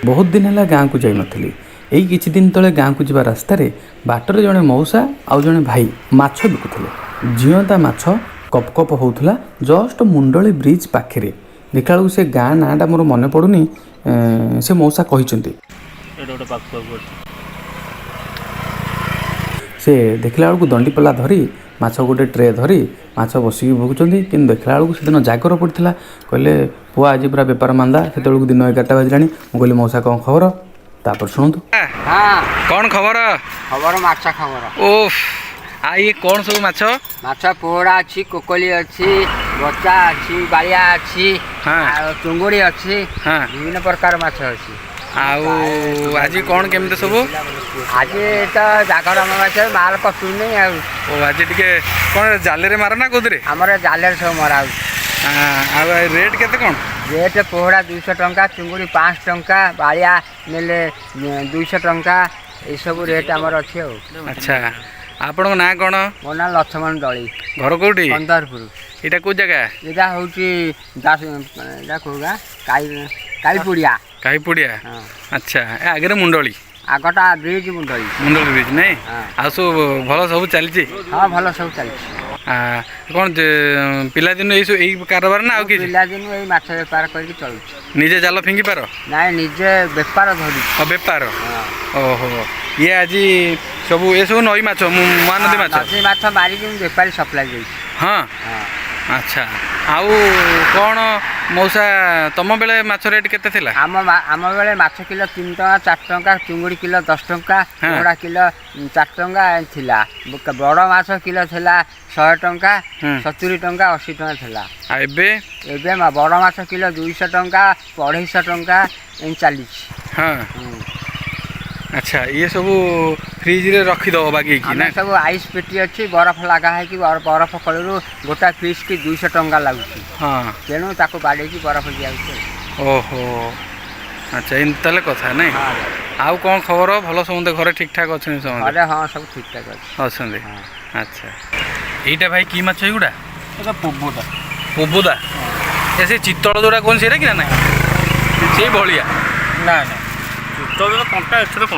ବହୁତ ଦିନ ହେଲା ଗାଁକୁ ଯାଇନଥିଲି। ଏଇ କିଛି ଦିନ ତଳେ ଗାଁକୁ ଯିବା ରାସ୍ତାରେ ବାଟରେ ଜଣେ ମଉସା ଆଉ ଜଣେ ଭାଇ ମାଛ ବିକୁଥିଲେ। ଜିଅନ୍ତା ମାଛ କପ୍ କପ୍ ହେଉଥିଲା ଜଷ୍ଟ ମୁଣ୍ଡଳି ବ୍ରିଜ୍ ପାଖରେ। ଦେଖିଲା ବେଳକୁ ସେ ଗାଁ ନାଁଟା ମୋର ମନେ ପଡ଼ୁନି, ସେ ମଉସା କହିଛନ୍ତି। ଏଇଟା ଗୋଟେ ପାଖକୁ ଅଛି। ସେ ଦେଖିଲା ବେଳକୁ ଦଣ୍ଡିପଲା ଧରି ମାଛ ଗୋଟେ ଟ୍ରେ ଧରି ମାଛ ବସିକି ବିକୁଛନ୍ତି। କିନ୍ତୁ ଦେଖିଲା ବେଳକୁ ସେଦିନ ଜାଗର ପଡ଼ିଥିଲା। କହିଲେ, ପୁଅ, ଆଜି ପୁରା ବେପାର ମାନ୍ଦା। ସେତେବେଳକୁ ଦିନ 11ଟା ବାଜିଲାଣି। ମୁଁ କହିଲି, ମଉସା, କ'ଣ ଖବର? ତାପରେ ଶୁଣନ୍ତୁ। ହଁ। କ'ଣ ଖବର? ଖବର ମାଛ ଖବର। ଓଫ, ଆଉ ଇଏ କ'ଣ ସବୁ ମାଛ? ମାଛ ପୋହଳା ଅଛି, କୋକଲି ଅଛି, ବଚା ଅଛି, ବାଳିଆ ଅଛି, ଆଉ ଚୁଙ୍ଗୁଡ଼ି ଅଛି। ବିଭିନ୍ନ ପ୍ରକାର ମାଛ ଅଛି। ଆଉ ଆଜି କ'ଣ କେମିତି ସବୁ? ଆଜି ତ ଜାଗର ଅମାବାସ୍ୟା, ମାଲ କଟୁନି ଆଉ। ଓ, ଆଜି ଟିକେ କ'ଣ ଜାଲରେ ମାର ନା କୋଉଥିରେ? ଆମର ଜାଲରେ ସବୁ ମରା ହେଉଛି। ଆଉ ରେଟ୍ କେତେ କ'ଣ? ରେଟ୍ ପୋହଳା 200 ଟଙ୍କା, ଚୁଙ୍ଗୁଡ଼ି 500 ଟଙ୍କା, ବାଳିଆ ନେଲେ 200 ଟଙ୍କା। ଏସବୁ ରେଟ୍ ଆମର ଅଛି ଆଉ। ଆଚ୍ଛା, ଆପଣଙ୍କ ନାଁ କ'ଣ? ମୋ ନାଁ ଲକ୍ଷ୍ମଣ ଦଳି। ଘର କୋଉଠି? କନ୍ଦରପୁର। ଏଇଟା କୋଉ ଜାଗା? ଏଇଟା ହେଉଛି ଦାସ, ଏଇଟା କୋଉ ଗାଁ? କାଇପୁଡ଼ିଆ। କାଇପୁଡ଼ିଆ। ହଁ। ଆଚ୍ଛା, ଏ ଆଗରେ ମୁଣ୍ଡଳି? ଆଗଟା ବ୍ରିଜ୍ ମୁଣ୍ଡଳି। ମୁଣ୍ଡଳି ବ୍ରିଜ୍ ନାଇଁ? ହଁ। ଆଉ ସବୁ ଭଲ ସବୁ ଚାଲିଛି? ହଁ, ଭଲ ସବୁ ଚାଲିଛି। କ'ଣ ପିଲାଦିନୁ ଏଇ ସବୁ ଏଇ କାରବାର ନା ଆଉ କିଛି? ପିଲାଦିନୁ ଏଇ ମାଛ ବେପାର କରିକି ଚଳୁଛି। ନିଜେ ଜାଲ ଫିଙ୍ଗି ପାର? ନାଇଁ, ନିଜେ ବେପାର ଧରୁଛି। ଆଉ ବେପାର? ହଁ। ଓହୋ, ଇଏ ଆଜି ସବୁ ଏସବୁ ନଈ ମାଛ, ମହାନଦୀ ମାଛ? ନଦୀ ମାଛ ମାରିକି ମୁଁ ବେପାରୀ ସପ୍ଲାଇ ଦେଇଛି। ହଁ। ହଁ। ଆଚ୍ଛା, ଆଉ କ'ଣ ମଉସା, ତମ ବେଳେ ମାଛ ରେଟ୍ କେତେ ଥିଲା? ଆମ ବେଳେ ମାଛ କିଲୋ 3 ଟଙ୍କା, 4 ଟଙ୍କା, ଚୁଙ୍ଗୁଡ଼ି କିଲୋ 10 ଟଙ୍କା, ପୋହଳା କିଲୋ 4 ଟଙ୍କା ଥିଲା। ବଡ଼ ମାଛ କିଲୋ ଥିଲା 100 ଟଙ୍କା, 70 ଟଙ୍କା, 80 ଟଙ୍କା ଥିଲା। ଆଉ ଏବେ? ଏବେ ବଡ଼ ମାଛ କିଲୋ 200 ଟଙ୍କା, 250 ଟଙ୍କା ଏମିତି ଚାଲିଛି। ହଁ। ଆଚ୍ଛା, ଇଏ ସବୁ ଫ୍ରିଜରେ ରଖିଦବ ବାଗେଇକି ଆମେ ନା? ସବୁ ଆଇସ୍ ପେଟି ଅଛି, ବରଫ ଲଗା ହେଇକି। ବରଫ କଳରୁ ଗୋଟା ପିସ୍ କି 200 ଟଙ୍କା ଲାଗୁଛି। ତେଣୁ ତାକୁ ବାଡ଼େଇକି ବରଫ ଦିଆଯାଉଛି। ଓହୋ, ଆଚ୍ଛା, ଏମିତି ତାହେଲେ କଥା ନାଇଁ? ହଁ। ଆଉ କ'ଣ ଖବର? ଭଲ ସମସ୍ତେ ଘରେ ଠିକ୍ ଠାକ୍ ଅଛନ୍ତି ସମସ୍ତେ? ଘରେ ହଁ, ସବୁ ଠିକ୍ ଠାକ୍ ଅଛି। ଅଛନ୍ତି? ହଁ। ଆଚ୍ଛା, ଏଇଟା ଭାଇ କି ମାଛ ଏଇଗୁଡ଼ା? ଏଇଟା ପୋବୋଟା। ପୋବୁଦା। ଏ ସେ ଚିତଳ ଯୋଉଟା କୁହନ୍ତି ସେଇଟା କି ନା ନାଇଁ, ସେଇ ଭଳିଆ? ନାଇଁ ନାଇଁ, ଚିତଳରେ କଣ୍ଟା, ଏଥିରେ କଣ୍ଟା।